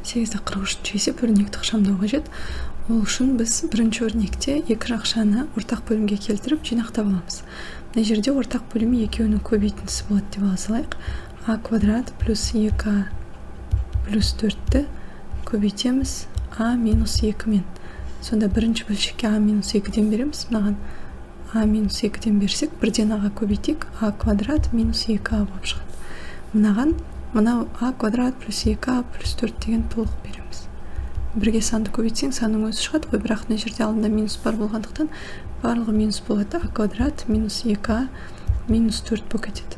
8-ді 43 есеп өрнекті ықшамдау қажет. Ол үшін біз бірінші өрнекте екі жақшаны ортақ бөлімге келтіріп жинақтап аламыз. Мына жерде ортақ бөлімі екеуінің көбейтіндісі болады деп ала салайық. А квадрат плюс 2а плюс 4-ті көбейтеміз а минус 2-мен. Сонда бірінші бөлшекке а минус 2-ден береміз. Мынаған а минус 2-ден берсек, бірден аға көбейтейік, а квадрат минус 2а болып шығады. Мынаған мынау а квадрат плюс 2а плюс 4 деген толық береміз. Бірге санды көбейтсең, санның өзі шығады ғой, бірақ мына жерде алдында минус бар болғандықтан барлығы минус болады. А квадрат минус 2а минус 4 болып кетеді.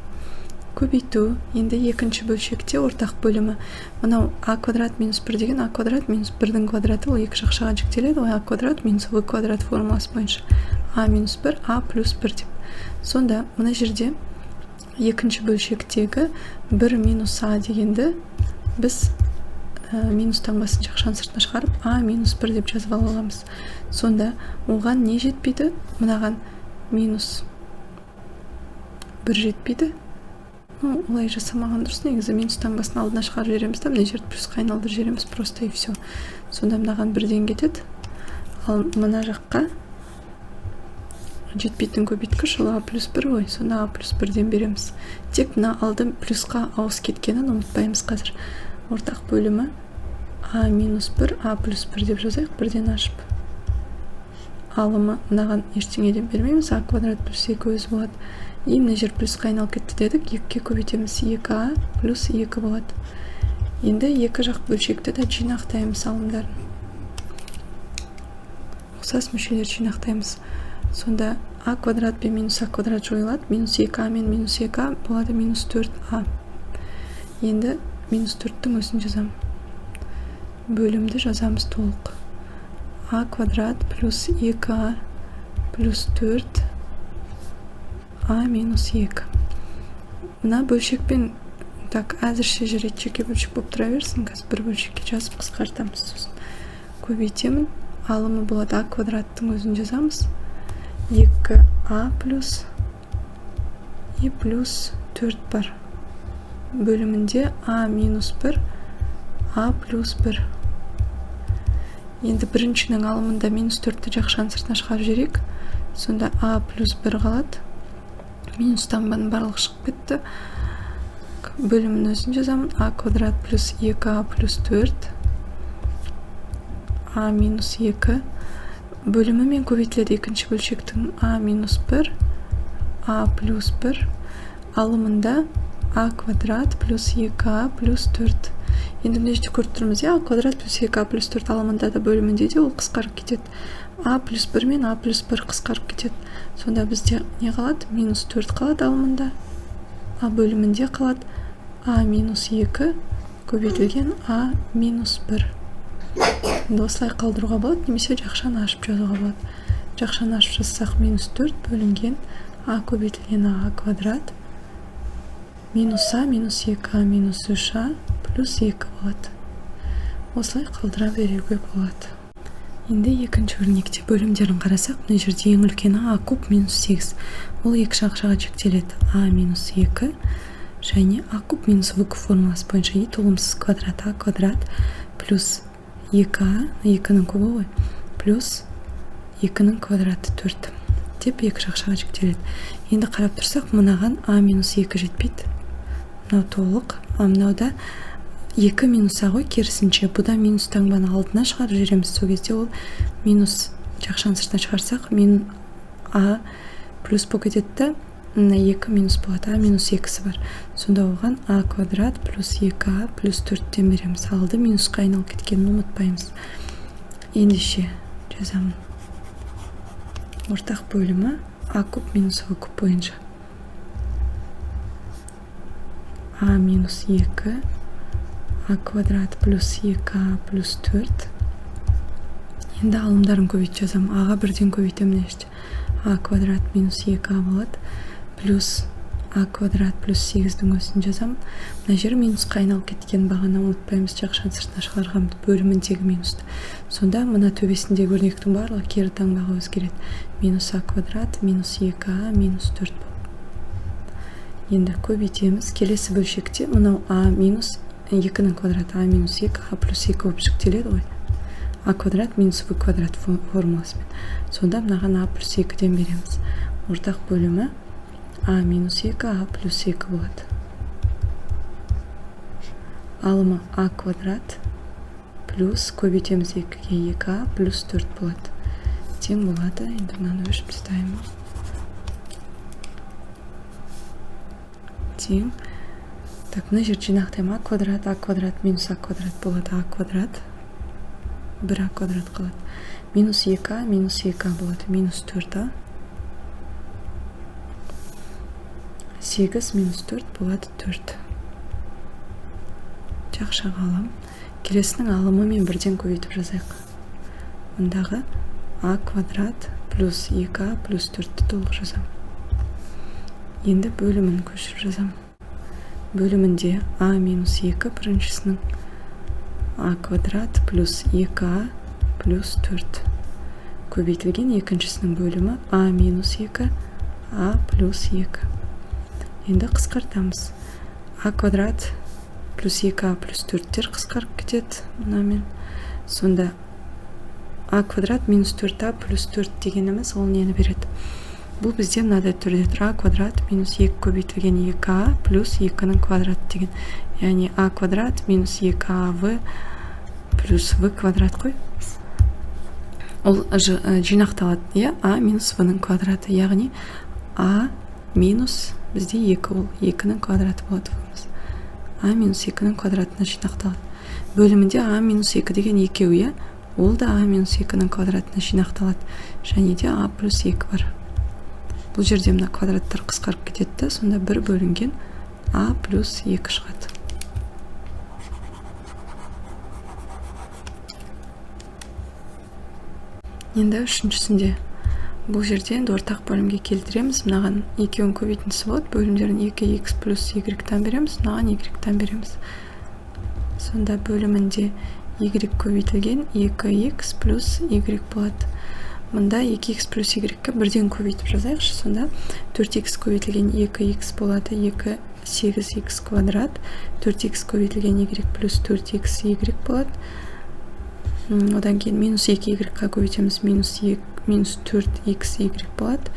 Көбейту. Енді екінші бөлшекте ортақ бөлімі мынау а квадрат минус 1 деген а квадрат минус 1-дің квадраты, ол екі жақшаға жіктеледі ғой, а квадрат минус в квадрат формуласы бойынша а минус 1 а плюс 1 деп. Сонда мына жерде екінші бөлшектегі 1 минус а дегенді біз минус таңбасын жақшаның сыртына шығарып а минус 1 деп жазып ала аламыз. Сонда оған не жетпейді? Мынаған минус 1 жетпейді. Ну, олай жасамаған дұрыс негізі, минус таңбасын алдына шығарып жібереміз да, мына жерді плюсқа айналдырып жібереміз просто, и все. Сонда мынаған бірден кетеді. Ал мына жаққа жетпейтін көбейткіш ол а плюс 1 ғой, сонда а плюс 1-ден береміз. Тек мына алды плюсқа ауысып кеткенін ұмытпаймыз қазір. Ортақ бөлімі а минус 1 а плюс 1 деп жазайық бірден ашып. Алымы мынаған ештеңеден бермейміз, а квадрат плюс 2 өзі болады. И мына жер плюсқа айналып кетті дедік, 2-ге көбейтеміз, 2а плюс 2 болады. Енді екі жақ бөлшекті де жинақтаймыз алымдарын. Ұқсас мүшелерді жинақтаймыз. Сонда а квадрат пен минус а квадрат жойылады, минус 2а мен минус 2а болады минус 4а. Енді минус 4-тің өзін жазамын. Бөлімді жазамыз толық. А квадрат плюс 2а плюс 4 а минус 2. Мына бөлшекпен так әзірше жарайды, жеке бөлшек болып тұра берсін, қазір бір бөлшекке жазып қысқартамыз сосын. Көбейтемін, алымы болады а квадраттың өзін жазамыз. 2а плюс и плюс 4 бар. Бөлімінде а минус 1 а плюс 1. Енді біріншінің алымында минус 4-ті жақшаның сыртына шығарып жіберейік. Сонда а плюс 1 қалады. Минус таңбаның барлығы шығып кетті. Бөлімін өзін жазамын. А квадрат плюс 2а плюс 4 а минус 2. Бөлімімен көбейтіледі екінші бөлшектің а минус 1 а плюс 1. Алымында а квадрат плюс 2а плюс 4. Енді мына жерде көріп тұрмыз, а квадрат плюс 2а плюс 4 алымында да бөлімінде де ол қысқарып кетеді. А плюс 1 мен а плюс 1 қысқарып кетеді. Сонда бізде не қалады? Минус 4 қалады алымында. А бөлімінде қалады а минус 2 көбейтілген а минус 1. Енді осылай қалдыруға болады, немесе жақшаны ашып жазуға болады. Жақшаны ашып жазсақ, минус 4 бөлінген а көбейтілген а квадрат минус а минус 2а минус 3а плюс 2 болады. Осылай қалдыра беруге болады. Енді екінші өрнекте бөлімдерін қарасақ, мына жерде ең үлкені а куб минус 8. Ол екі жақшаға жіктеледі. А минус 2 және а куб минус в куб формуласы бойынша и толымсыз квадрат а квадрат плюс 2а, 2-нің кубы ғой, плюс 2-нің квадраты 4 деп екі жақшаға жіктеледі. Енді қарап тұрсақ, мынаған а минус 2 жетпейді. Мынау толық, а мынауда 2 минус а ғой, керісінше. Бұда минус таңбаны алдына шығарып жібереміз. Сол кезде ол минус жақшаның сыртына шығарсақ, мен а плюс болып кетеді да, мына 2 минус болады, а минус 2-сі бар. Сонда оған а квадрат плюс 2а плюс 4-тен береміз. Алды минусқа айналып кеткенін ұмытпаймыз. Ендеше жазамын. Ортақ бөлімі а куб минус в куб бойынша. А минус 2 а квадрат плюс 2а плюс 4. Енді алымдарын көбейтіп жазамын. А-ға бірден көбейтемін мына жерде. А квадрат минус 2а болады. Плюс а квадрат плюс 8-дің өзін жазамын. Мына жер минусқа айналып кеткен бағана ұмытпаймыз, жақшаның сыртына шығарған бөліміндегі минусты. Сонда мына төбесіндегі өрнектің барлығы кері таңбаға өзгереді. Минус а квадрат минус 2а минус 4 болып. Енді көбейтеміз. Келесі бөлшекте мынау а минус 2-нің квадраты а минус 2, а плюс 2 болып жіктеледі ғой. А квадрат минус в квадрат формуласымен. Сонда мынаған а плюс 2-ден береміз. Ортақ бөлімі а минус 2, а плюс 2 болады. Алымы а квадрат плюс көбейтеміз 2-ге 2а плюс 4 болады. Тең болады. Енді мынаны өшіріп тастаймын. Тең. Так, мына жерді жинақтаймын. А квадрат минус а квадрат болады. А квадрат 1 а квадрат қалады. Минус 2а минус 2а болады. Минус 4а. 8 минус 4 болады 4. Жақшаға аламын. Келесінің алымымен бірден көбейтіп жазайық. Мұндағы а квадрат плюс 2а плюс 4-ті толық жазамын. Енді бөлімін көшіріп жазамын. Бөлімінде а минус 2 біріншісінің а квадрат плюс 2а плюс 4 көбейтілген екіншісінің бөлімі а минус 2 а плюс 2. Енді қысқартамыз. А квадрат плюс 2а плюс 4-тер қысқарып кетеді мынамен. Сонда а квадрат минус 4а плюс 4 дегеніміз ол нені береді? Бұл бізде мынадай түрде тұр. А квадрат минус 2 көбейтілген 2а плюс 2-нің квадраты деген. Яғни а квадрат минус 2av плюс в квадрат қой. Ол жинақталады, иә, а минус в-ның квадраты. Яғни а минус бізде 2, ол 2-нің квадраты болады. А минус 2-нің квадратына жинақталады. Бөлімінде а минус 2 деген екеу, иә, ол да а минус 2-нің квадратына жинақталады. Және де а плюс 2 бар. Бұл жерде мына квадраттар қысқарып кетеді, сонда 1 бөлінген а плюс 2 шығады. Енді үшіншісінде бұл жерде енді ортақ бөлімге келтіреміз. Мынаған екеуін көбейтіндісі болады. Бөлімдерін 2х плюс y-тан береміз, мынаған y-тан береміз. Сонда бөлімінде y көбейтілген 2х плюс y болады. Мында 2х плюс y-ке бірден көбейтіп жазайықшы. Сонда 4х көбейтілген 2х болады, 2 8х квадрат, 4х көбейтілген y плюс 4х y болады. Одан кейін минус 2y-қа көбейтеміз, минус 4х y болады.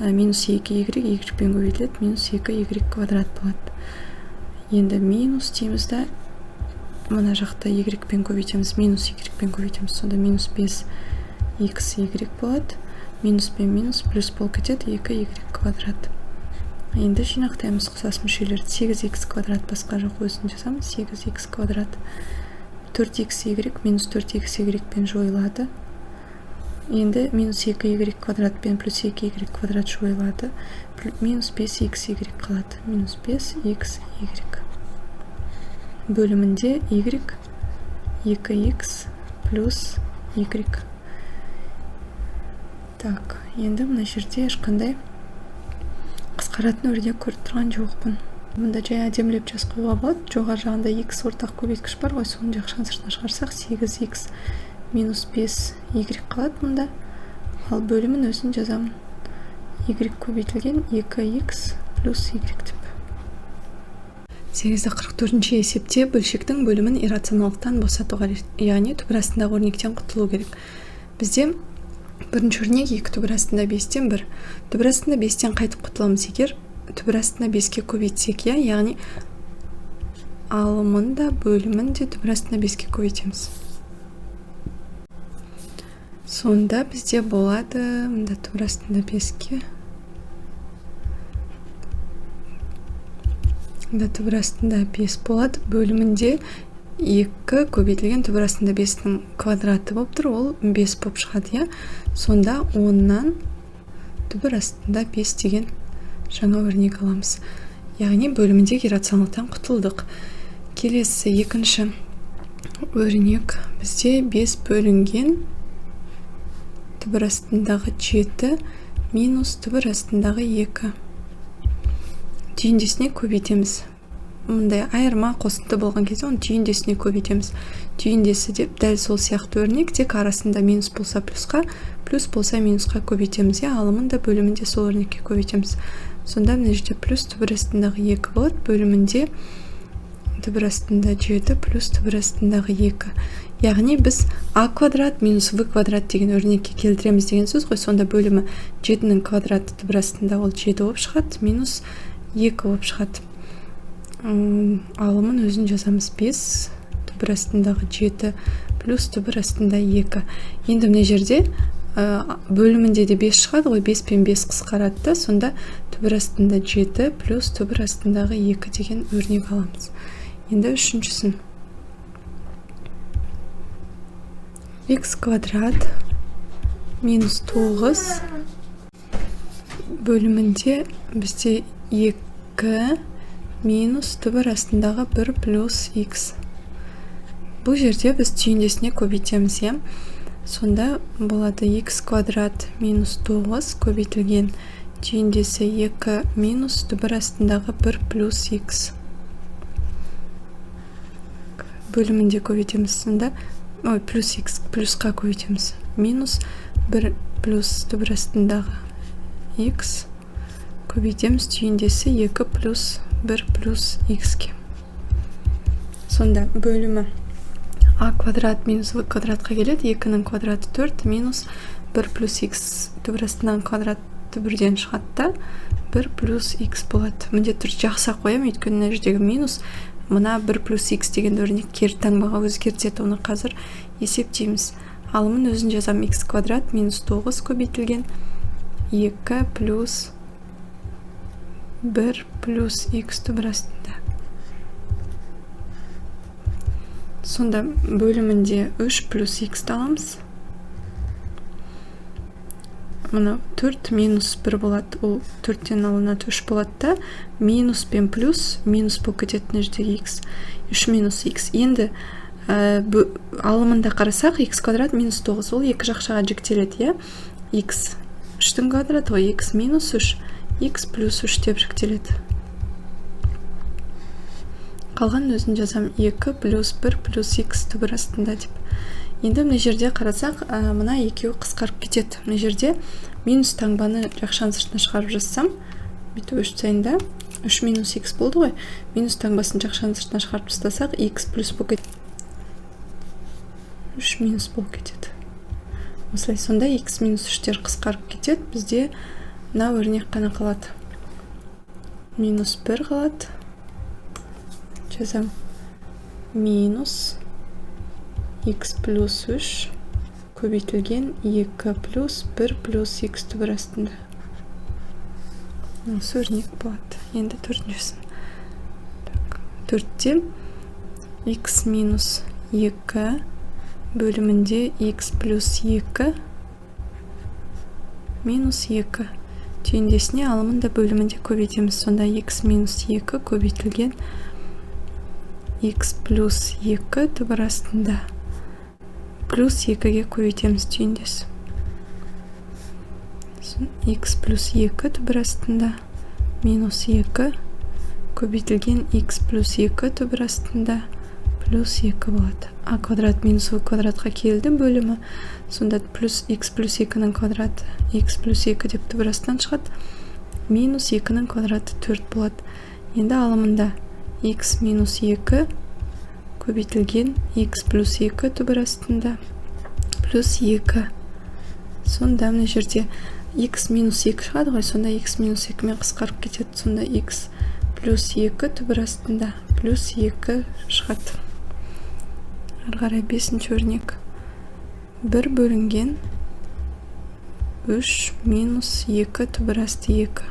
Минус 2y y-пен көбейтіледі, минус 2y квадрат болады. Енді минус дейміз да, мына жақта y-пен көбейтеміз, минус y-пен көбейтеміз, сонда минус 5 x y болады. Минус пен минус плюс болып кетеді, 2y квадрат. Енді жинақтаймыз ұқсас мүшелерді. 8x квадрат басқа жоқ, өзін жазамыз. 8x квадрат 4x y минус 4x y-пен жойылады. Енді минус 2y квадрат пен плюс 2y квадрат жойылады. Минус 5x y қалады. Минус 5x y. Бөлімінде y 2x плюс y. Так, енді мына жерде ешқандай қысқаратын өрнек көріп тұрған жоқпын. Мында жай әдемілеп жазып қоюға болады. Жоғары жағында x ортақ көбейткіш бар ғой, соны жақшаның сыртына шығарсақ 8x минус 5 y қалады мында. Ал бөлімін өзін жазамын. Y көбейтілген 2x плюс y деп. 844-ші есепте бөлшектің бөлімін иррационалдықтан босату қажет, яғни түбір астындағы өрнектен құтылу керек. Бізде бірінші өрнек 2 түбір астында 5-тен 1. Түбір астында 5-тен қайтып құтыламыз егер түбір астында 5-ке көбейтсек, иә, яғни алымын да бөлімін де түбір астында 5-ке көбейтеміз. Сонда бізде болады мында түбір астында 5-ке, мында түбір астында 5 болады, бөлімінде 2 көбейтілген түбір астында 5-тің квадраты болып тұр, ол 5 болып шығады, иә. Сонда 10-нан түбір астында 5 деген жаңа өрнек аламыз. Яғни бөліміндегі иррационалдықтан құтылдық. Келесі екінші өрнек бізде 5 бөлінген түбір астындағы 7 минус түбір астындағы 2. Түйіндесіне көбейтеміз. Мындай айырма қосынды болған кезде оны түйіндесіне көбейтеміз. Түйіндесі деп дәл сол сияқты өрнек, тек арасында минус болса плюсқа, плюс болса минусқа көбейтеміз, иә, алымын да бөлімін де сол өрнекке көбейтеміз. Сонда мына жерде плюс түбір астындағы 2 болады, бөлімінде Түбір астында 7 плюс түбір астындағы 2. Яғни біз а квадрат минус в квадрат деген өрнекке келтіреміз деген сөз ғой. Сонда бөлімі 7-нің квадраты түбір астында ол 7 болып шығады, минус 2 болып шығады. Алымын өзін жазамыз 5, түбір астындағы 7 плюс түбір астында 2. Енді мына жерде бөлімінде де 5 шығады ғой, 5 пен 5 қысқарады да, сонда түбір астында 7 плюс түбір астындағы 2 деген өрнек аламыз. Енді үшіншісін. Х квадрат минус 9 бөлімінде бізде 2 минус түбір астындағы 1 плюс х. Бұл жерде біз түйіндесіне көбейтеміз, иә? Сонда болады х квадрат минус 9 көбейтілген түйіндесі 2 минус түбір астындағы 1 плюс х. Бөлімінде көбейтеміз, сонда, ой, плюс х, плюсқа көбейтеміз. Минус 1 плюс түбір астындағы х көбейтеміз түйіндесі 2 плюс 1 плюс х-ке. Сонда бөлімі а квадрат минус в квадратқа келеді, 2-нің квадраты 4 минус 1 плюс х түбір астынан квадрат түбірден шығады да 1 плюс х болады. Міндетті түрде жақса қоямын, өйткені мына жердегі минус мына 1 плюс х деген өрнек кері таңбаға өзгертеді, оны қазір есептейміз. Алымын өзін жазамын, х квадрат минус 9 көбейтілген 2 плюс 1 плюс х түбір астында. Сонда бөлімінде 3 плюс х аламыз. Мына 4 минус 1 болады, ол 4-тен алынады 3 болады да, минус пен плюс, минус болып кетеді мына жердегі х, 3 минус х. Енді алымында қарасақ, х квадрат минус 9, ол екі жақшаға жіктеледі, иә? Х 3-тің квадраты ғой, х минус 3, х плюс 3 деп жіктеледі. Қалған өзін жазам 2 плюс 1 плюс х түбір астында деп. Енді мына жерде қарасақ, мына екеуі қысқарып кетеді. Мына жерде минус таңбаны жақшаның сыртына шығарып жазсам, бүйтіп өшіп тастайын да, 3 минус х болды ғой. Минус таңбасын жақшаның сыртына шығарып тастасақ, х плюс болып кетеді. 3 минус болып кетеді. Осылай сонда х минус 3-тер қысқарып кетеді. Бізде мына өрнек қана қалады. Минус 1 қалады. Жазам минус х плюс 3 көбейтілген 2 плюс 1 плюс х түбір астында. Осы өрнек болады. Енді төртіншісін. 4-те х минус 2 бөлімінде х плюс 2 минус 2 түйіндесіне алымын да бөлімінде көбейтеміз. Сонда х минус 2 көбейтілген х плюс 2 түбір астында плюс 2-ге көбейтеміз түйіндесі. Х плюс 2 түбір астында минус 2 көбейтілген х плюс 2 түбір астында плюс 2 болады. А квадрат минус в квадратқа келді бөлімі. Сонда плюс х плюс 2-нің квадраты х плюс 2 деп түбір астынан шығады. Минус 2-нің квадраты 4 болады. Енді алымында х минус 2 көбейтілген х плюс 2 түбір астында плюс 2. Сонда мына жерде х минус 2 шығады ғой, сонда х минус 2 мен қысқарып кетеді. Сонда х плюс 2 түбір астында плюс 2 шығады. Ары қарай 5-ші өрнек. 1 бөлінген 3 минус 2 түбір асты 2.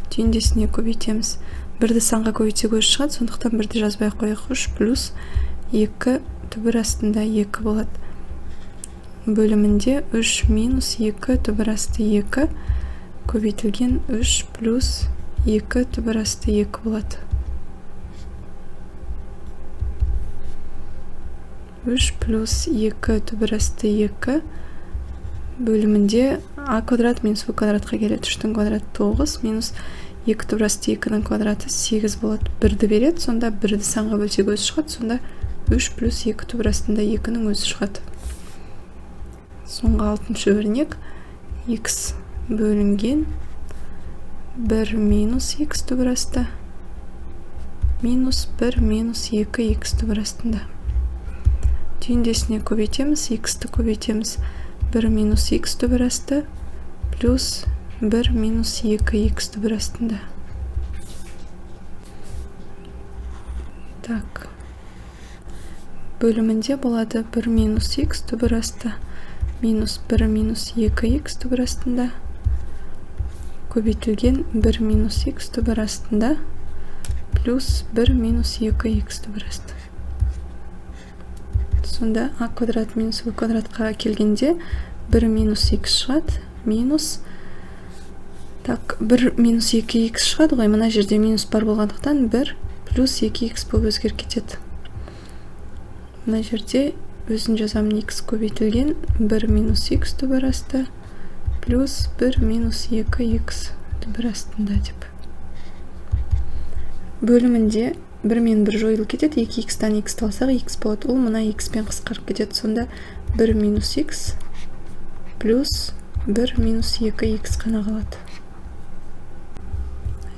Түйіндесіне көбейтеміз. Бірді санға көбейтсек өзі шығады, сондықтан бірді жазбай ақ қояйық. 3 плюс 2 түбір астында 2 болады. Бөлімінде 3 минус 2 түбір асты 2 көбейтілген 3 плюс 2 түбір асты 2 болады. 3 плюс 2 түбір асты 2 бөлімінде а квадрат минус в квадратқа келеді. 3-тің квадраты 9 минус 2 түбір асты 2-нің квадраты 8 болады. 1-ді береді, сонда 1-ді санға бөлсек өзі шығады, сонда 3 плюс 2 түбір астында 2-нің өзі шығады. Соңғы 6-шы өрнек. Х бөлінген 1 минус х түбір асты Минус 1 минус 2 х түбір астында. Түйіндесіне көбейтеміз, х-ті көбейтеміз. 1 минус х түбір асты плюс 1 минус 2 х түбір астында. Так. Бөлімінде болады 1 минус х түбір асты минус 1 минус 2 х түбір астында көбейтілген 1 минус х түбір астында плюс 1 минус 2 х түбір асты. Сонда а квадрат минус в квадратқа келгенде 1 минус х шығады, минус, так, 1 минус 2 х шығады ғой, мына жерде минус бар болғандықтан 1 плюс 2 х болып өзгеріп кетеді. Мына жерде өзін жазамын, х көбейтілген 1 минус х түбір асты плюс 1 минус 2 х түбір астында деп. Бөлімінде 1 мен 1 жойылып кетеді, 2 х-тан х алсақ х болады, ол мына х-пен қысқарып кетеді. Сонда 1 минус х плюс 1 минус 2 х қана қалады.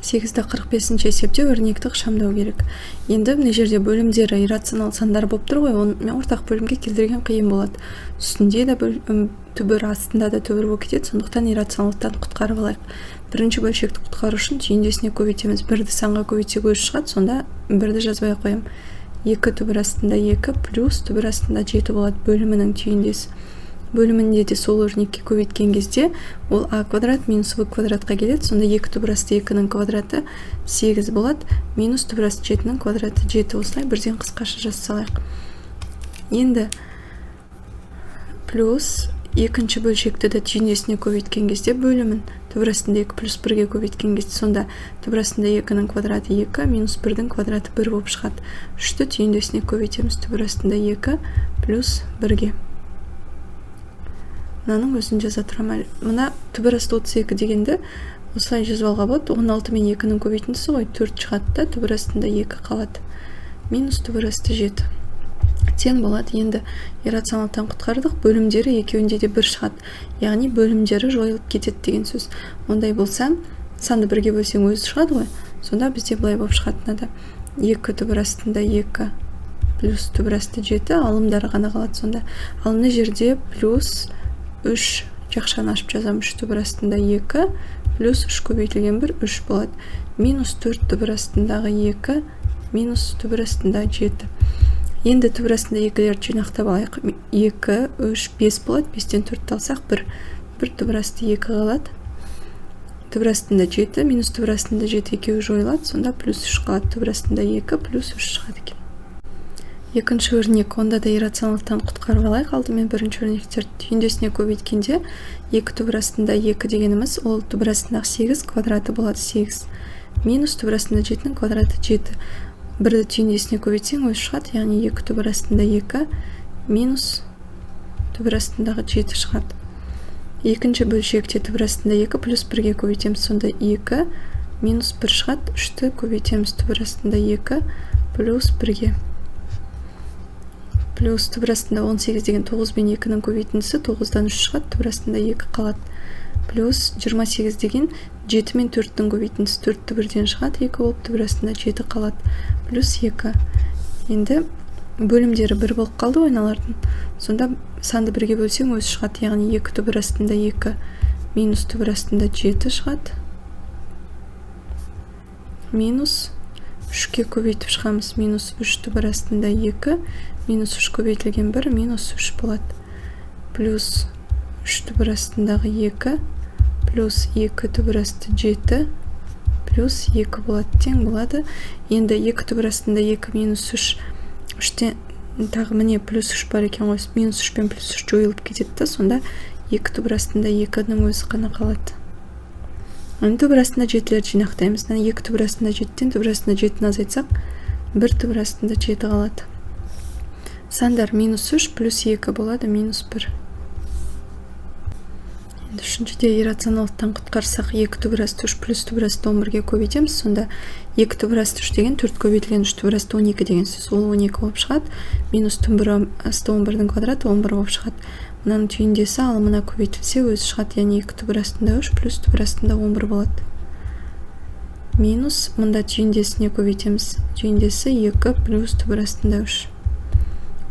8-45 есепте өрнекті ықшамдау керек. Енді мына жерде бөлімдері иррационал сандар болып тұр ғой, оны ортақ бөлімге келтірген қиын болады. Үстінде де түбір, астында да түбір болып кетеді, сондықтан иррационалдықтан құтқарып алайық. Бірінші бөлшекті құтқару үшін түйіндесіне көбейтеміз. Бірді санға көбейтсек өзі шығады, сонда бірді жазбай ақ қоямын. 2 түбір астында 2 плюс түбір астында 7 болады бөлімінің түйіндесі. Бөлімінде де сол өрнекке көбейткен кезде ол а квадрат минус в квадратқа келеді. Сонда 2 түбір асты 2-нің квадраты 8 болады, минус түбір асты 7-нің квадраты 7. Осылай бірден қысқаша жаза салайық. Енді плюс екінші бөлшекті де түйіндесіне көбейткен кезде бөлімін түбір астында 2 плюс 1-ге көбейткен кезде сонда түбір астында 2-нің квадраты 2 минус 1-дің квадраты 1 болып шығады. 3-ті түйіндесіне көбейтеміз, түбір астында 2 плюс 1-ге. Мынаның өзін жаза тұрамын. Мына түбір асты 32 дегенді осылай жазып алуға болады. 16 мен 2-нің көбейтіндісі ғой, 4 шығады да түбір астында 2 қалады. Минус түбір асты 7. Тең болады. Енді иррационалдықтан құтқардық. Бөлімдері екеуінде де 1 шығады. Яғни бөлімдері жойылып кетеді деген сөз. Ондай болса, санды бірге бөлсең өзі шығады ғой. Сонда бізде былай болып шығады мынада. 2 түбір астында 2 плюс түбір асты 7, алымдары ғана қалады сонда. Ал мына жерде плюс 3 жақшаны ашып жазамын, 3 түбір астында 2 плюс 3 көбейтілген 1 3 болады. Минус 4 түбір астындағы 2 минус түбір астында 7. Енді түбір астында 2-лерді жинақтап алайық. 2, 3, 5 болады. 5-тен 4-ті алсақ 1. 1 түбір асты 2 қалады. Түбір астында 7, минус түбір астында 7 екеуі жойылады. Сонда плюс 3 қалады. Түбір астында 2 плюс 3 шығады екен. Екінші өрнек, онда да иррационалдықтан құтқарып алайық. Алдымен бірінші өрнектерді түйіндесіне көбейткенде 2 түбір астында 2 дегеніміз ол түбір астындағы 8 квадраты болады 8. Минус түбір астында 7-нің квадраты 7. Бірді түйіндесіне көбейтсең өзі шығады, яғни 2 түбір астында 2 минус түбір астындағы 7 шығады. Екінші бөлшекте түбір астында 2 плюс 1-ге көбейтеміз, сонда 2 минус 1 шығады. 3-ті көбейтеміз түбір астында 2 плюс 1-ге. Плюс түбір астында 18 деген 9 бен 2-нің көбейтіндісі 9-дан 3 шығады, түбір астында 2 қалады. Плюс 28 деген 7 мен 4-тің көбейтіндісі 4 түбірден шығады, 2 болып түбір астында 7 қалады. Плюс 2. Енді бөлімдері 1 болып қалды ғой мыналардың. Сонда санды бірге бөлсең өзі шығады, яғни 2 түбір астында 2 минус түбір астында 7 шығады. Минус 3-ке көбейтіп шығамыз, минус 3 түбір астында 2 минус 3 көбейтілген 1 минус 3 болады. Плюс 3 түбір астындағы 2 плюс 2 түбір асты 7 плюс 2 болады, тең болады. Енді 2 түбір астында 2 минус 3, 3-тен тағы міне плюс 3 бар екен ғой, минус 3 пен плюс 3 жойылып кетеді да, сонда 2 түбір астында 2-нің өзі қана қалады. Енді түбір астында 7-лерді жинақтаймыз. 2 түбір астында 7-тен түбір астында 7-ні азайтсақ, 1 түбір астында 7 қалады. Сандар минус 3 плюс 2 болады, минус 1. Енді үшіншіде иррационалдықтан құтқарсақ 2 түбір асты 3 плюс түбір асты 11-ге көбейтеміз. Сонда 2 түбір асты 3 деген 4 көбейтілген 3 түбір асты 12 деген сөз. Ол 12 болып шығады. Минус түбір асты 11-дің квадраты 11 болып шығады. Мынаның түйіндесі ал мына көбейтілсе өзі шығады, яғни 2 түбір астында 3 плюс түбір астында 11 болады. Минус, мында түйіндесіне көбейтеміз. Түйіндесі 2 плюс түбір астында 3.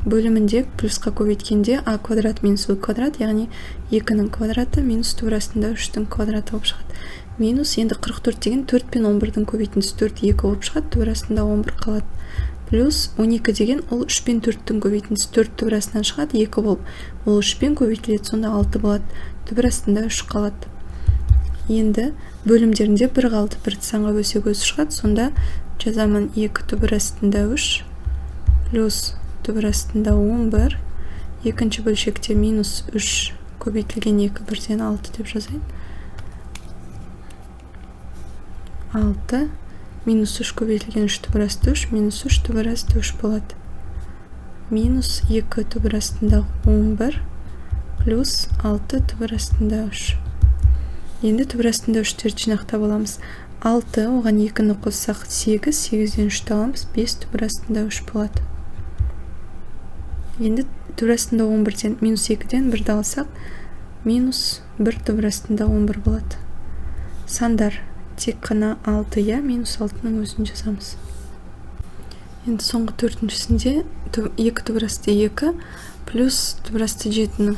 Бөлімінде плюсқа көбейткенде а квадрат минус в квадрат, яғни 2-нің квадраты минус түбір астында 3-тің квадраты болып шығады. Минус, енді 44 деген 4 пен 11-дің көбейтіндісі 4, 2 болып шығады, түбір астында 11 қалады. Плюс 12 деген ол 3 пен 4-тің көбейтіндісі 4 түбір астынан шығады, 2 болып. Ол 3 пен көбейтіледі, сонда 6 болады. Түбір астында 3 қалады. Енді бөлімдерінде 1 қалды, бір санға бөлсек өзі шығады, сонда жазамын 2 түбір астында 3 плюс түбір астында 11, екінші бөлшекте минус 3 көбейтілген 2 бірден 6 деп жазайын. 6 минус 3 көбейтілген 3 түбір асты 3 минус 3 түбір асты 3 болады. Минус 2 түбір астында 11 плюс 6 түбір астында 3. Енді түбір астында 3-терді жинақтап аламыз. 6, оған 2-ні қоссақ 8, 8-ден 3-ті аламыз, 5 түбір астында 3 болады. Енді түбір астында 11-ден минус 2-ден 1-ді алсақ, минус 1 түбір астында 11 болады. Сандар тек қана 6, я минус 6-ның өзін жазамыз. Енді соңғы төртіншісінде 2 түбір асты 2 плюс түбір асты 7-ні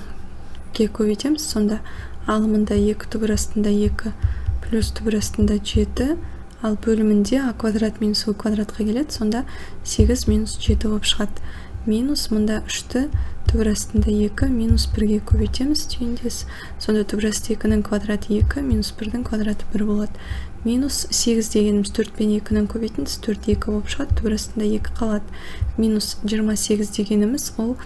көбейтеміз, сонда алымында 2 түбір астында 2 плюс түбір астында 7, ал бөлімінде а квадрат минус в квадратқа келеді, сонда 8 минус 7 болып шығады. Минус мында 3-ті түбір астында 2 минус 1-ге көбейтеміз түйіндес, сонда түбір асты 2-нің квадраты 2 минус 1-дің квадраты 1 болады. Минус 8 дегеніміз 4 пен 2-нің көбейтіндісі 4 2 болып шығады, түбір астында 2 қалады. Минус 28 дегеніміз ол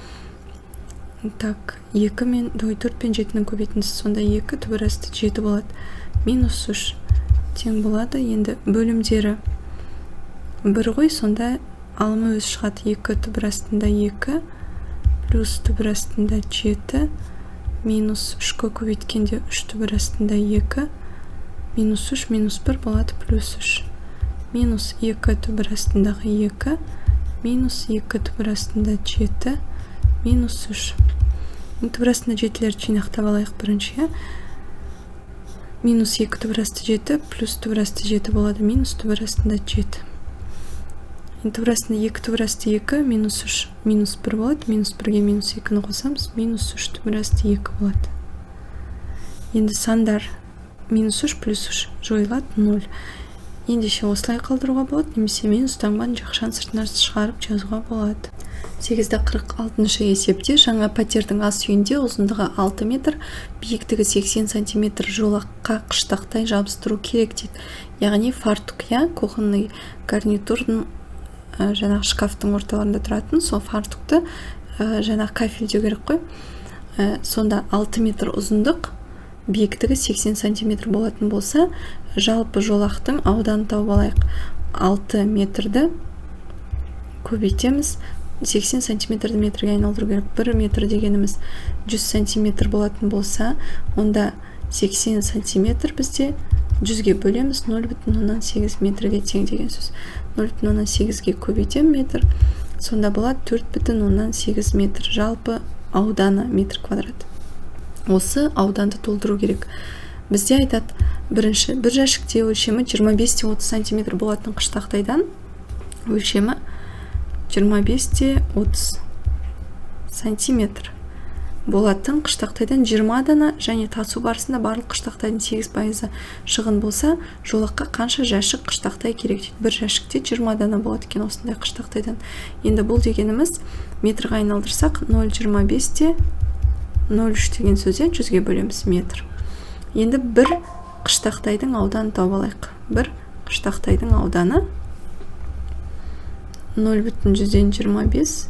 так 2 мен 4 пен 7-нің көбейтіндісі, сонда 2 түбір асты 7 болады. Минус 3 тең болады. Енді бөлімдері 1 ғой, сонда алымы өзі шығады. 2 түбір астында 2 плюс түбір астында 7 минус 3-ке көбейткенде 3 түбір астында 2 минус 3 минус 1 болады плюс 3. Минус 2 түбір астындағы 2 минус 2 түбір астында 7 минус 3. Түбір астында 7-лерді жинақтап алайық бірінші. Минус 2 түбір асты 7 плюс түбір асты 7 болады, минус түбір астында 7. Түбір астында 2 түбір асты 2 минус 3 минус 1 болады, минус 1-ге минус 2-ні қосамыз, минус 3 түбір асты 2 болады. Енді сандар минус 3 плюс 3 жойылады 0. Ендеше осылай қалдыруға болады, немесе минус таңбаны жақшаның сыртына шығарып жазуға болады. 8-46 есепте жаңа пәтердің ас үйінде ұзындығы 6 метр, биіктігі 80 сантиметр жолаққа қыштақтай жабыстыру керек дейді. Яғни фартук, я кухонный гарнитурдың жаңағы шкафтың орталарында тұратын сол фартукты жаңағы кафельдеу керек қой. Сонда 6 метр ұзындық, биіктігі 80 сантиметр болатын болса, жалпы жолақтың ауданын тауып алайық. 6 метрді көбейтеміз, 80 сантиметрді метрге айналдыру керек. 1 метр дегеніміз 100 сантиметр болатын болса, онда 80 сантиметр бізде 100-ге бөлеміз, 0,8 метрге тең деген сөз. 0,8-ге көбейтем метр, сонда болады 4,8 метр жалпы ауданы метр квадрат. Осы ауданды толтыру керек. Бізде айтады, бірінші, бір жәшікте өлшемі 25-30 сантиметр болатын қыштақтайдан өлшемі 25-30 сантиметр болатын қыштақтайдан 20 дана және тасу барысында барлық қыштақтайдың 8% шығын болса, жолаққа қанша жәшік қыштақтай керек дейді. Бір жәшікте 20 дана болады екен осындай қыштақтайдан. Енді бұл дегеніміз метрға айналдырсақ 0,25-те 0,3 деген сөзден 100-ге бөлеміз метр. Енді бір қыштақтайдың ауданын тауып алайық. Бір қыштақтайдың ауданы 0,25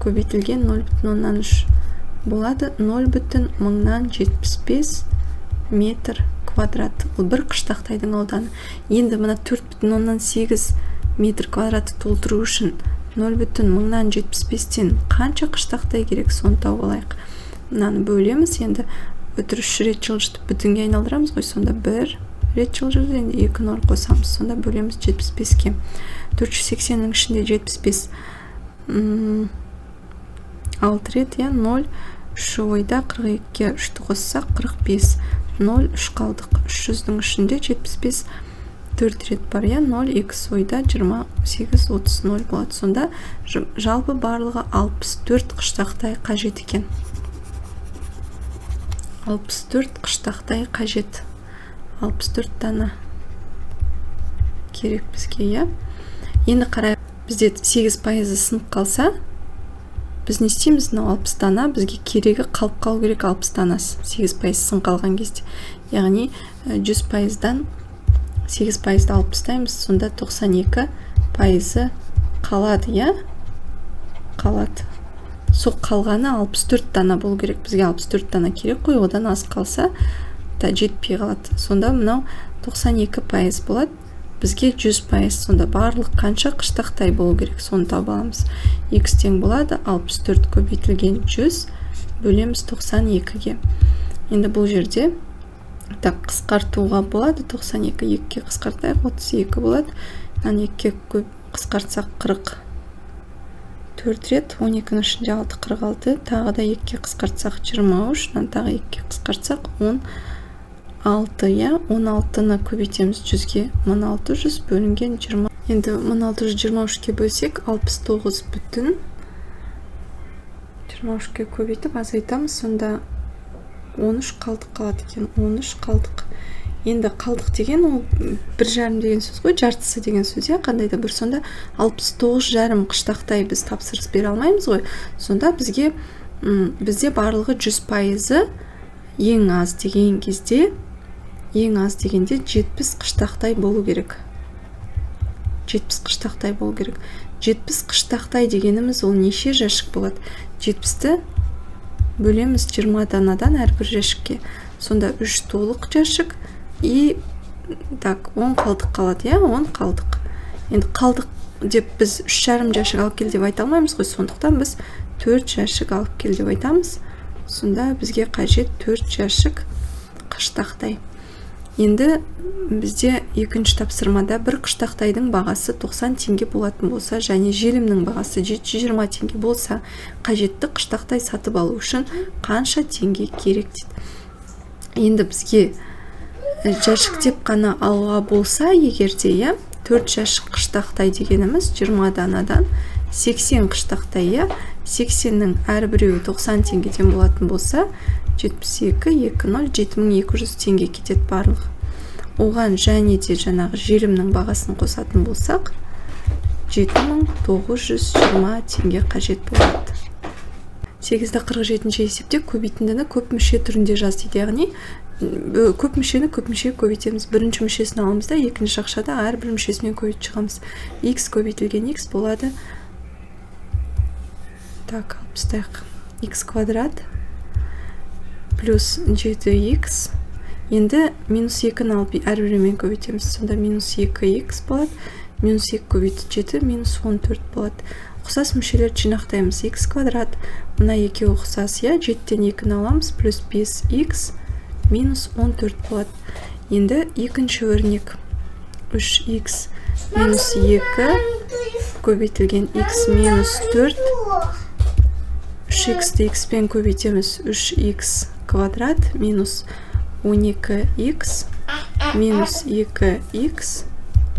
көбейтілген 0,3 болады 0,1075 метр квадрат. Бұл бір қыштақтайдың ауданы. Енді мына 4,8 метр квадратты толтыру үшін 0,1075-тен қанша қыштақтай керек, соны тауып алайық. Мынаны бөлеміз, енді өтір 3 рет жылжытып бүтінге айналдырамыз ғой, сонда 1 рет жылжытып, енді 2 0 қосамыз, сонда бөлеміз 75-ке. 480-нің ішінде 75 6 рет, 0, 3 ойда 42-ге 3-ті қоссақ 45, 0, 3 қалдық. 300-дің ішінде 75 4 рет бар, иә, 0, 2 ойда 28, 30, 0 болады. Сонда жалпы барлығы 64 қыштақтай қажет екен. 64 қыштақтай қажет. 64 дана керек бізге, иә. Енді қарай, бізде 8% сынып қалса, біз не істейміз? Мынау 60 дана бізге керегі қалып қалу керек, 60 данасы 8% сынып қалған кезде. Яғни 100%-дан 8%-ды алып тастаймыз, сонда 92% қалады, иә, қалады. Сол қалғаны 64 дана болу керек. Бізге 64 дана керек қой, одан аз қалса да жетпей қалады. Сонда мынау 92% болады, бізге 100%. Сонда барлық қанша қыштақтай болу керек, соны таба аламыз. X тең болады 64 көбейтілген 100 бөлеміз 92-ге. Енді бұл жерде так қысқартуға болады. 92 2-ге қысқартайық, 32 болады. Мынаны 2-ге қысқартсақ, 44 рет, 12-нің ішінде 6, 46. Тағы да 2-ге қысқартсақ, 23. Мынаны тағы 2-ге қысқартсақ, 16, иә. 16-ны көбейтеміз 100-ге, 1600 бөлінген 20. Енді 1623-ке бөлсек, 69 бүтін. 23-ке көбейтіп азайтамыз, сонда 13 қалдық қалады екен. 13 қалдық. Енді қалдық деген ол бір жарым деген сөз ғой, жартысы деген сөз, иә, қандай да бір. Сонда 69,5 қыштақтай біз тапсырыс бере алмаймыз ғой. Сонда бізге бізде барлығы 100%-ы ең аз деген кезде, ең аз дегенде 70 қыштақтай болу керек. 70 қыштақтай болу керек. 70 қыштақтай дегеніміз ол неше жәшік болады? 70-ті бөлеміз 20 данадан әрбір жәшікке, сонда 3 толық жәшік и так 10 қалдық қалады, иә, 10 қалдық. Енді қалдық деп біз 3,5 жәшік алып кел деп айта алмаймыз ғой, сондықтан біз 4 жәшік алып кел деп айтамыз. Сонда бізге қажет 4 жәшік қыштақтай. Енді бізде екінші тапсырмада бір қыштақтайдың бағасы 90 теңге болатын болса және желімнің бағасы 720 теңге болса, қажетті қыштақтай сатып алу үшін қанша теңге керек дейді. Енді бізге жәшіктеп қана алуға болса егер де, иә, 4 жәшік қыштақтай дегеніміз 20 данадан 80 қыштақтай, иә. 80-нің әрбіреуі 90 теңгеден болатын болса, 72, 2, 0, 7200 теңге кетеді барлығы. Оған және де жаңағы желімнің бағасын қосатын болсақ, 7920 теңге қажет болады. 8-47 есепте көбейтіндіні көп мүше түрінде жаз дейді. Яғни көп мүшені көп мүшеге көбейтеміз. Бірінші мүшесін аламыз да, екінші жақшада әрбір мүшесімен көбейтіп шығамыз. X көбейтілген x болады. Так, алып тастайық. X квадрат плюс 7x. Енді минус 2-ні алып әрбіреуімен көбейтеміз. Сонда минус 2x болады. Минус 2 көбейту 7, минус 14 болады. Ұқсас мүшелерді жинақтаймыз. X квадрат, мына екеуі ұқсас, иә, 7-тен 2-ні аламыз, плюс 5x минус 14 болады. Енді екінші өрнек. 3x минус 2 көбейтілген x минус 4. 3x-ті x-пен көбейтеміз, 3x квадрат минус 12x минус 2x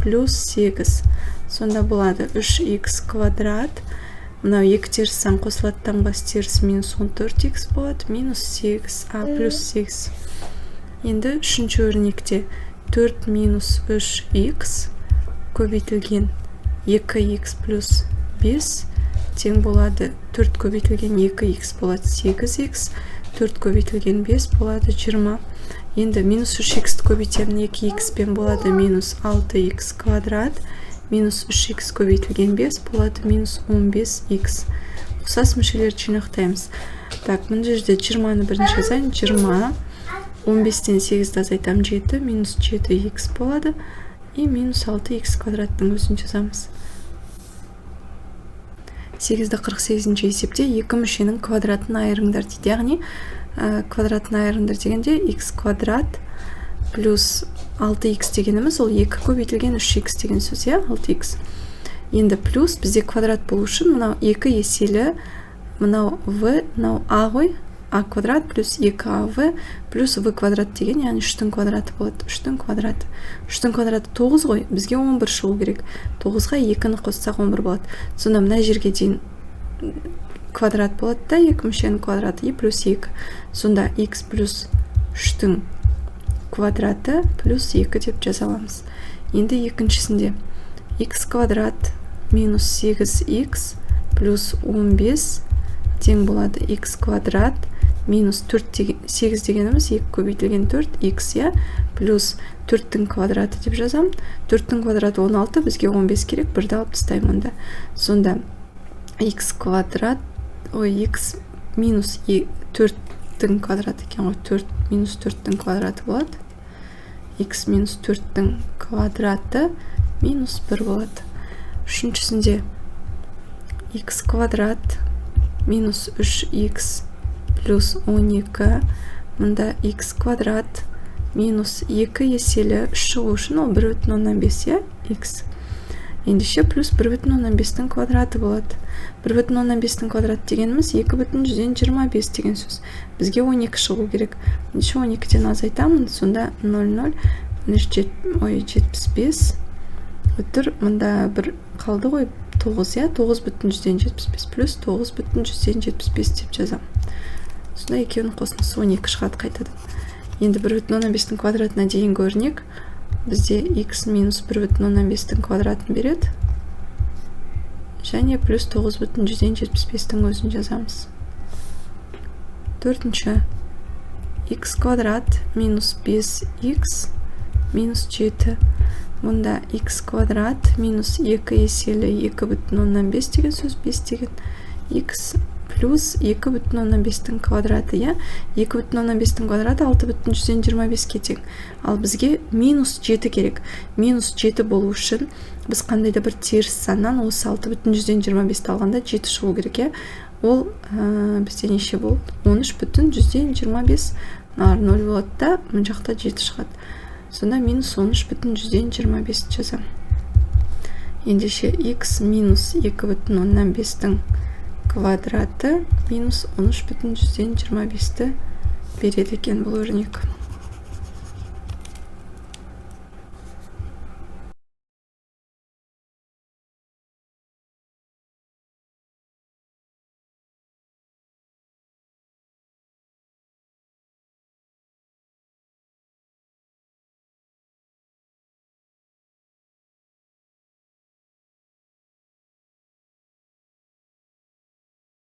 плюс 8. Сонда болады 3x квадрат, мынау екі теріс сан қосылады, таңбасы теріс, минус 14x болады, минус 8, а плюс 8. Енді үшінші өрнекте 4 минус 3x көбейтілген 2x плюс 5 тең болады 4 көбейтілген 2x болады 8x, 4 көбейтілген 5 болады 20. Енді минус 3x-ті көбейтемін 2x пен, болады минус 6x квадрат, минус 3x көбейтілген 5 болады минус 15x. Ұқсас мүшелерді жинақтаймыз. Так, мына жерде 20-ны бірінші жазайын. 20, 15-тен 8-ді азайтамын, 7, минус 7x болады и минус 6x квадраттың өзін жазамыз. 8-48 есепте екі мүшенің квадратын айырыңдар дейді. Яғни квадратын айырыңдар дегенде x квадрат плюс 6x дегеніміз ол 2 көбейтілген 3x деген сөз, иә, 6x. Енді плюс бізде квадрат болу үшін мынау 2 еселі мынау в, мынау а ғой, А квадрат плюс 2ав плюс в квадрат деген, яғни 3-тің квадраты болады. 3-тің квадраты. 3-тің квадраты 9 ғой, бізге 11 шығу керек. 9-ға 2-ні қоссақ, 11 болады. Сонда мына жерге дейін квадрат болады да, екі мүшенің квадраты и плюс 2. Сонда x плюс 3-тің квадраты плюс 2 деп жаза аламыз. Енді екіншісінде x квадрат минус 8x плюс 15 тең болады x квадрат минус 4 деген, 8 дегеніміз 2 көбейтілген 4 x, иә, плюс 4-тің квадраты деп жазамын. 4-тің квадраты 16, бізге 15 керек, бірді алып тастаймын онда. Сонда x квадрат, ой, x минус 4-тің квадраты екен ғой, 4 минус 4-тің квадраты болады. X минус 4-тің квадраты минус 1 болады. Үшіншісінде x квадрат минус 3x плюс 12, мында x квадрат минус 2 еселі 3 шығу үшін ол 1,5, иә, x. Ендеше плюс 1,5-тің квадраты болады. 1,5-тің квадраты дегеніміз 2,25 деген сөз. Бізге 12 шығу керек. Ендеше 12-ден азайтамын, сонда 0,0, ой, 75 үтір, мында бір қалды ғой, 9, иә, 9,75 плюс 9,75 деп жазамын. Сонда екеуінің қосындысы 12 шығады қайтадан. Енді 1,5-тің квадратына дейінгі өрнек бізде x минус 1,5-тің квадратын береді және плюс 9,75-тің өзін жазамыз. Төртінші: x квадрат минус 5x минус 7, мұнда x квадрат минус 2 еселі 2,5 деген сөз, 5 деген x плюс 2,5-тің квадраты, иә, 2,5-тің квадраты 6,25-ке тең. Ал бізге минус 7 керек. Минус 7 болу үшін біз қандай да бір теріс саннан осы 6,25-ті алғанда 7 шығу керек, иә. Ол бізде неше болды? 13,25. Мыналар 0 болады да, мына жақта 7 шығады. Сонда минус 13,25 жазамын. Ендеше x минус 2,5-тің квадраты минус 13,25-ті береді екен бұл өрнек.